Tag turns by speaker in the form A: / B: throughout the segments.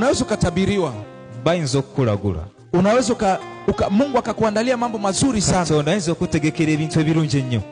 A: Unaweza ukatabiriwa,
B: bayinza okukulagula,
A: unaweza Mungu akakuandalia mambo mazuri sana.
B: Katonda ayinza okutegekera ebintu ebirungi ennyo.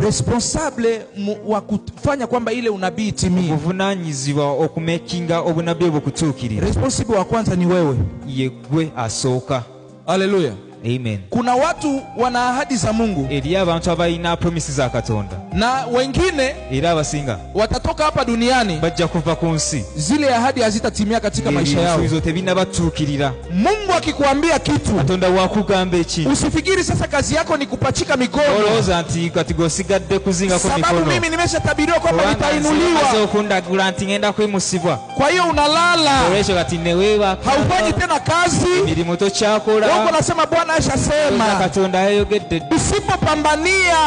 A: Responsable wa kufanya kwamba ile unabii itimie,
B: obuvunaanyizibwa okumekinga obunabbi obwo kutuukirira,
A: responsible wa kwanza ni wewe.
B: Ye gwe asooka.
A: Haleluya.
B: Amen.
A: Kuna watu wana ahadi za Mungu,
B: eriyo abantu abalina promises za Katonda,
A: na wengine
B: era abasinga
A: watatoka hapa duniani
B: bajja kuva ku nsi,
A: zile ahadi hazitatimia katika maisha yao.
B: Ebisuubizo tebinabatuukirira.
A: Mungu akikuambia kitu,
B: Katonda wakugamba ekintu,
A: usifikiri sasa kazi yako ni kupachika mikono.
B: Olowooza nti kati gw'osigadde kuzingako
A: sababu
B: mikono,
A: mimi nimeshatabiriwa kwamba nitainuliwa,
B: okundagula nti ngenda kwimusibwa.
A: Kwa hiyo unalala,
B: olwekyo kati neweebaka,
A: haufanyi tena kazi,
B: emirimu tokyakola.
A: Mungu anasema Bwana ashasema.
B: Katonda ayogedde.
A: Usipopambania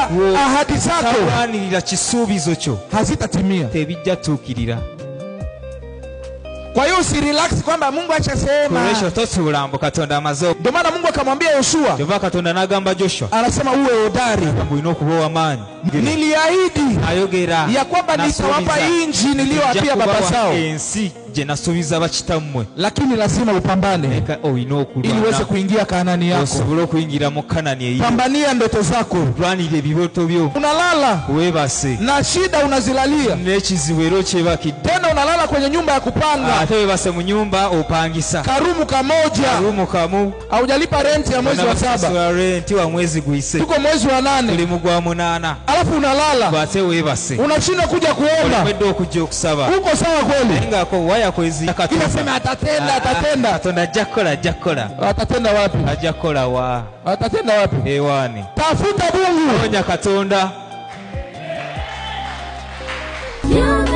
A: ahadi zako,
B: talwanirira kisuubizo kyo,
A: hazitatimia,
B: tebijja tuukirira.
A: Kwa hiyo usirelax kwamba Mungu ashasema.
B: Olwekyo totuula mbu Katonda amaze.
A: Ndio maana Mungu akamwambia Yoshua,
B: kyova Katonda n'agamba Joshua,
A: anasema uwe hodari,
B: olina okuba ow'amaanyi.
A: Niliahidi
B: ayogera
A: ya kwamba nitawapa inji niliyoapia baba zao,
B: ensi gye nasuubiza bakitammwe,
A: lakini lazima upambane ili uweze kuingia Kanaani yako,
B: osobole okuyingira mu Kanaani eyo.
A: Pambania ndoto zako,
B: lwanirira ebirooto byo.
A: Unalala
B: weebase
A: na shida unazilalia,
B: n'ekizibu era okyebakidde.
A: Tena unalala kwenye nyumba ya kupanga,
B: ate weebase mu nyumba opangisa
A: karumu kamoja,
B: karumu kamu,
A: haujalipa renti ya mwezi wa 7,
B: renti wa mwezi guise,
A: tuko mwezi wa 8,
B: tuli mu gwa 8,
A: alafu unalala
B: ate weebase,
A: unashindwa kuja kuomba,
B: olemedde okujja okusaba.
A: Uko sawa kweli?
B: Ngako waya kwezi
A: Inasema atatenda, atatenda.
B: Katonda ajja kukola, ajja kukola.
A: Atatenda wapi?
B: Ajja kukola wa?
A: Atatenda wapi?
B: Ewani.
A: Tafuta Mungu.
B: Onya Katonda.
C: Yeah.